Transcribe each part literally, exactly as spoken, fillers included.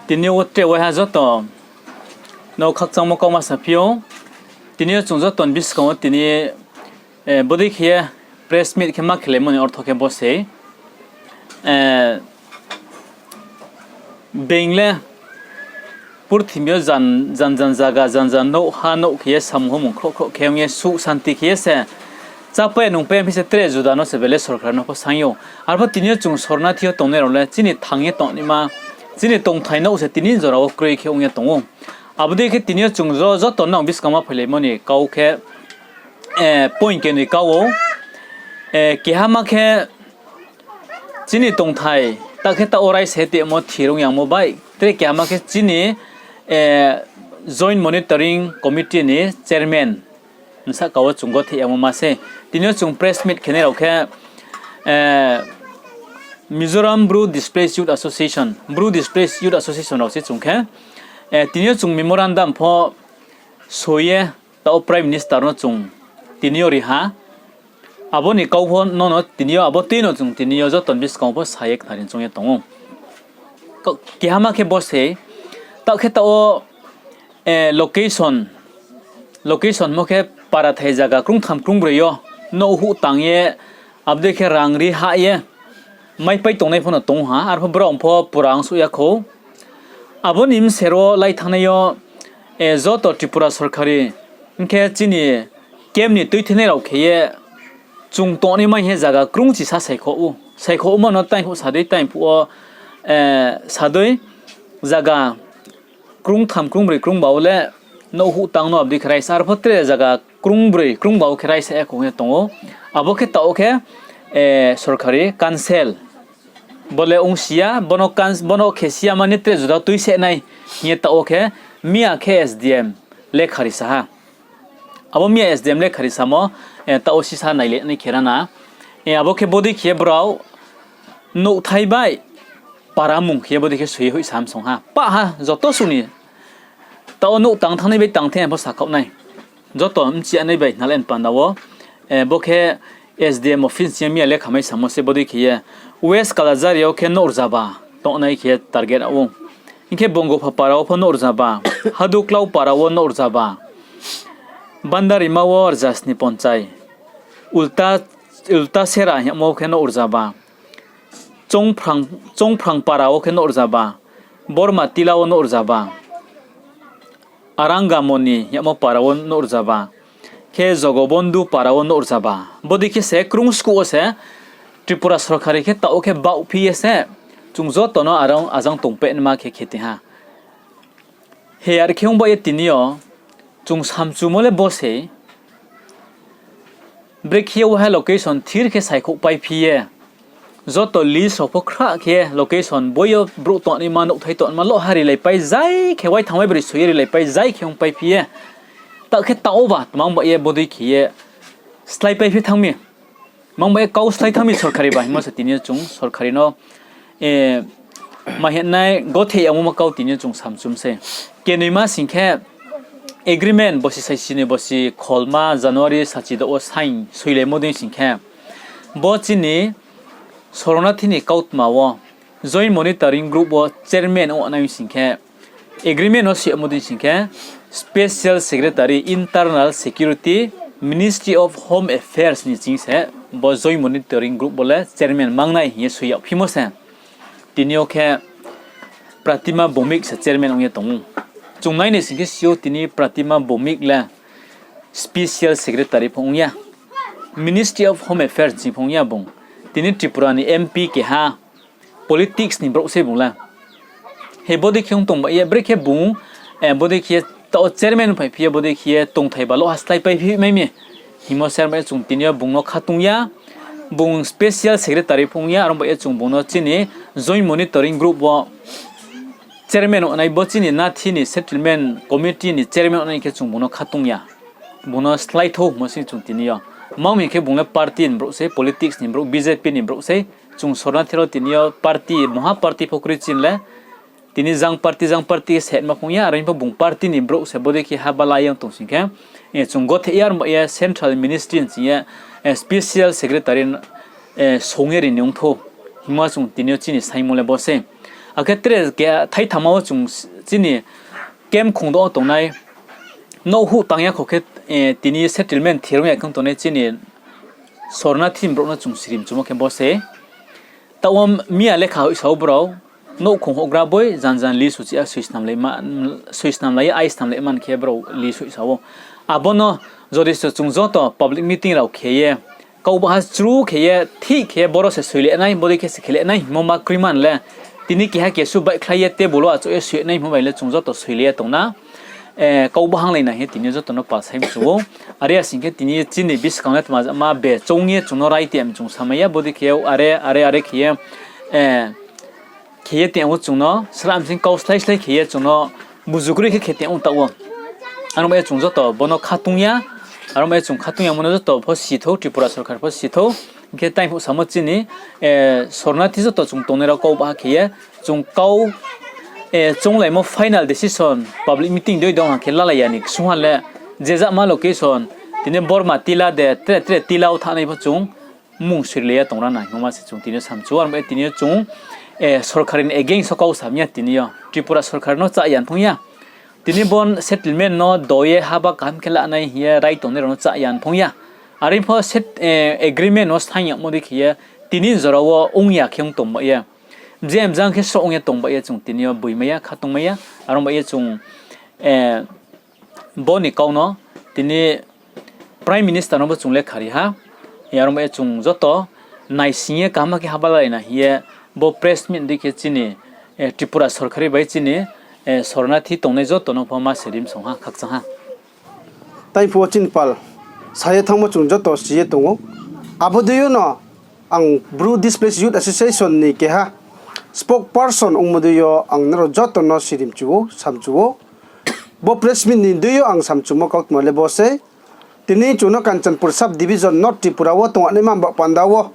Tini yo tre waiha joto no khakchangmo kauma saphi ou. Tini yo chung joto ni buskang wo tini bodei khe ye press meet khe ma khelaimo ni ortho khe bo se, being le purthimbi yo jan jan zaga, jan jan nouh ha nouh khe ye samung homung khrouh khrouh khe ong ye suh santi khe ye se chápai nungpai phi se tre juda no se bele sorkar no pho saing ou. Arpho tini yo chung sornathi yo tongnai rao le chini thang ye tongnaima, chini tongthai nouh se tini jora wo kroi khe ong ye tong ou. Abo dei khe tini yo chung joto nang buskang ma phailaimo ni kau khe, point kenoi kau ou. Keha ma khe chini tongthai, taoh khe taoh wo raisa ye tongmo thir ong yangmo bai, tre keha ma khe chini Joint Monitoring Committee ni chairman bsa kau wo chung gotheh yangmo ma se. Tini yo chung press meet khenai rao khe Mizoram Bru Displaced Youth Association, Bru Displaced Youth Association rao se chung khe, tini yo chung memorandum pho soi ye taoh wo Prime Minister no chung tini yo ri ha. Abo ni kau pho nono tini yo, abo tui no chung tini yo joto ni buskang pho sa ye khnari choung ye tong ou. Keha ma khe bo se, taoh khe taoh wo location, location mo khe parathai zaga krungtham krungbroi yo nouh huh tang ye, abo dei khe rang ri hah ye maipai tongnai pho no tong ha, arpho brao pho pura ongsuh ya khou. Abo ni bser wo lai thanngnai yo joto Tripura sorkari, hing khe chini camp ni tuithenai rao khe ye chung tongnaima hing ye zaga krungchisa saikhouhmo no taingphuh sadei taingphuh wo sadei zaga krungtham krungbroi krungba wo le nouh huh tang no abo dei khe raisa, arpho tre zaga krungbroi krungba wo khe raisa ya khou hing ye tong ou. Abo khe taoh wo khe sorkari council bo le ongsi ya, bono khesi ya mani tre juda tuiseh nai hing ye taoh wo khe miya khe S D M lekha risa ha. Abo miya S D M lekha risamo taoh wo sisa naile nai khe rana. Abo khe bodei khe ye brao nouhthai bai para mung khe ye bodei khe soi ye hoihsa msong ha. Pah ha, joto suh ni taoh wo nouh tang thanngnai bai tang thei pho sakhaoh nai. Joto bchi ya nai bai nal en panda wo. Bo khe S D M office sing ye miya lekha mai samo se bodei khe ye. West Kalajari yo khe nouh rzaba tongnai khe ye target ou. Hing khe Bongopha para wo pho nouh rzaba, Haduklau para wo nouh rzaba, Bandarima wo rzasni ponchai, Ulta, Ultasera hing yagmo khe nouh rzaba, Chongphrang, Chongphrang para wo khe nouh rzaba, Borma Tila wo nouh rzaba, Arangamoni hing yagmo para wo nouh rzaba, khe Jogobondhu para wo nouh rzaba. Bodei khe se krung skuh wo se Tripura sorkari khe taoh wo khe baohphi ye se chung joto no arang ajang tongpehnaima khe khe tei ha. He ar khe ong baoh ye tini yo chung samchumo le bo se, brekhe ye waiha location thir khe saikhouh paiphi ye, joto list rao pho khrah khe location boi yo brouh tongnaima, nouhthai tongnaima, loh ha rilaipai zai khe, waithang waibroi soi ye rilaipai zai khe ongpaiphi ye. Taoh khe taoh wo ba tma ong baoh ye bodei khe ye slái paiphi thanng mi. Mang bai ye kau slái thanng mi sorkari ba hingmo se tini yo chung sorkari no, ma hing nai gotheh yagmo ma kau tini yo chung samchum se. Kenoima sing khe agreement bosi saisi ni bosi kholma January sachi douh wo sign soilaimo dei sing khe, bo chini sornathi ni kautma wo Joint Monitoring Group wo chairman ong nai sing khe, agreement no simo dei sing khe, Special Secretary Internal Security, Ministry of Home Affairs ni ching se bo Joint Monitoring Group wo le chairman mangnai hing ye soi yagphimo se. Tini yo khe Pratima Bhowmik se chairman ong ye tong ou. Chung nai ni sing khe si ou tini Pratima Bhowmik le Special Secretary pho ong ya, Ministry of Home Affairs ni ching pho ong ya bung. Tini Tripura ni M P keha, politics ni brouh se bung le. He bodei khe ong tong ba ye, brekhe bung, bodei khe ye taoh chairman phaiphi ye, bodei khe ye tongthai ba loh ha slái paiphi mai mi. Hingmo se aro ba ye chung tini yo bung no khatung ya, bung special secretary pho ong ya, aro ba ye chung bung no chini Joint Monitoring Group wo chairman ong nai, bo chini nathi ni settlement committee ni chairman ong nai khe chung bung no khatung ya. Bung no slái thou hingmo se chung tini yo. Mang mi khe bung le party ni brouh se, politics ni brouh, B J P ni brouh se. Chung sornathi rao tini yo party, mungha party pho kroi chini le. Tini jang party, jang party se ma phung ya, aro hing pho bung party ni brouh se bodei khe haba la ye ong tong sing khe, chung gotheh ya aro ba ye central ministry ni ching ye, special secretary song ye ri ni ong thou. Hingmo chung tini yo chini saingmo le bo se. Akhe tre ke thaithama wo chung chini camp khongdo wo tongnai, nouh huh tang ya kho khe, tini settlement thirong ya khe tongnai chini sornathi brouh no chung sirimchumo khe bo se. Taoh wo miya lekha hoihsa wo brao nouhkhong houhgra boi jan jan list uchih ya soisnamlai ye, ai snamlai man khe brao list hoihsa ou. Abo no jodi se chung joto public meeting rao khe ye, kau baha chru khe ye, thih khe ye, boro se soile nai, bodei khe se khe le nai hingmo ma kroiman le, tini keha kesu baihkhlai ye table wo achouh ye soi nai hingmo bai le chung joto soile ye tong na. Kau bahanglai nai hing ye tini joto no pal sai mchu ou. Are ya sing khe tini chini buskang le tma ma be choung ye chung no rai tong chung samai ya, bodei khe are, are, are khe ye, khe ye tong ou chung no, sramsing kau slái slái khe ye chung no buzu kroi khe khe tong ou taoh wo. Aro ba ye chung joto bo no khatung ya, aro ba ye chung khatung yamo no joto pho si thou, Tripura sorkar pho si thou. Hing khe tai phuh samo chini sornathi joto chung tongnai rao kau baha khe ye, chung kau chounglaimo final decision public meeting dei dong ha khe lalai ya ni ksungha le, je jama location, tini Borma tila de, tre tre tila wo thanngnai pho chung mung soilai ye tongra nai hingmo ma se chung tini yo samchu ou. Aro ba ye tini yo chung sorkar ni against wo kau sam ya tini yo. Tripura sorkar no chá ya ni phung ya. Tini bo settlement no do ye haba kaham khe lanai hing ye rai tongnai rao no chá ya ni phung ya. Are pho agreement no saing yagmo dei khe ye tini jora wo ong ya khe ong tong ba ye. Bje mjang khe sroh ong ye tong ba ye chung tini yo boimai ya, khatungmai ya. Aro ba ye chung bo ni kau no tini Prime Minister no bo chung lekha ri ha. Aro ba ye chung joto naising ye kaham khe haba lalai na hing ye bo press meet dei khe chini Tripura sorkari bai chini sornathi tongnai joto no pho ma se rimsong ha, khakchang ha. Tai phuh wo chini pal sa ye thanngmo chung joto si ye tong ou. Abo dei yo no ang Bru Displaced Youth Association ni keha spokesperson ongmo dei yo ang nrao joto no sirimchu ou, samchu ou. Bo press meet ni dei yo ang samchumo kautma le bo sei. Tini chung no Kanchanpur Sub Division North Tripura wo tongnaima ba panda wo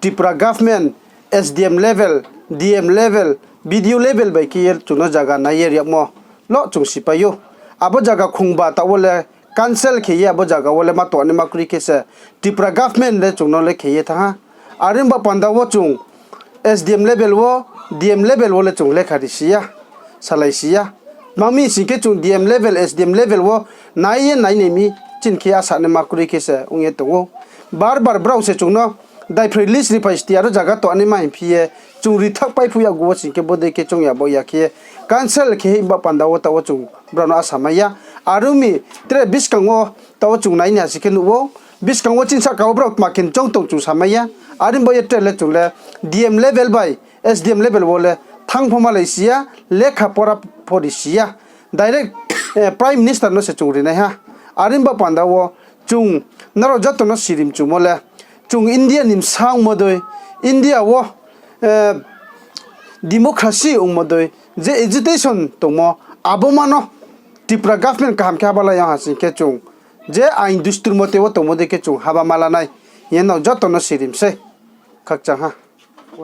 Tripura government, S D M level, D M level, B D O level bai khe ye chung no zaga nai ye ri yagmo lo chung sipai ou. Abo zaga khongba taoh wo le cancel khe ye abo zaga wo le ma tongnaima kroi khe se Tripura government le chung no le khe ye thanng ha. Are ba panda wo chung S D M level wo, D M level wo le chung lekha ri si ya, salai si ya. Tma mi sing khe chung D M level, S D M level wo nai ye nai nai mi chini khe a sanaima kroi khe se ong ye tong ou. Bar bar brao se chung no daiphroi list riphai sti aro zaga tongnaima hing phi ye chung ri thakpai phuh ya gu wo sing khe bodei khe chung ya bo ya khe cancel khe hing ba panda wo taoh wo chung brao no a samai ya. Are ong mi tre buskang wo taoh wo chung nai ni ha sing khe nuh ou. Buskang wo chini sahka wo brao tma khe choung tong chung samai ya. Are ba ye tre le chung le D M level bai S D M level wo le thanng pho malai si ya, lekha pora pho ri si ya. Direct Prime Minister no se chung ri nai ha. Are ba panda wo chung nrao joto no sirimchumo le chung India ni bsa ongmo dei, India wo democracy ongmo dei, je agitation tongmo, abo ma no Tripura government kaham khe haba la ya ha sing khe chung je ain dustur mote wo tongmo dei khe chung haba ma la nai hing ye nrao joto no sirim sei. Khakchang ha.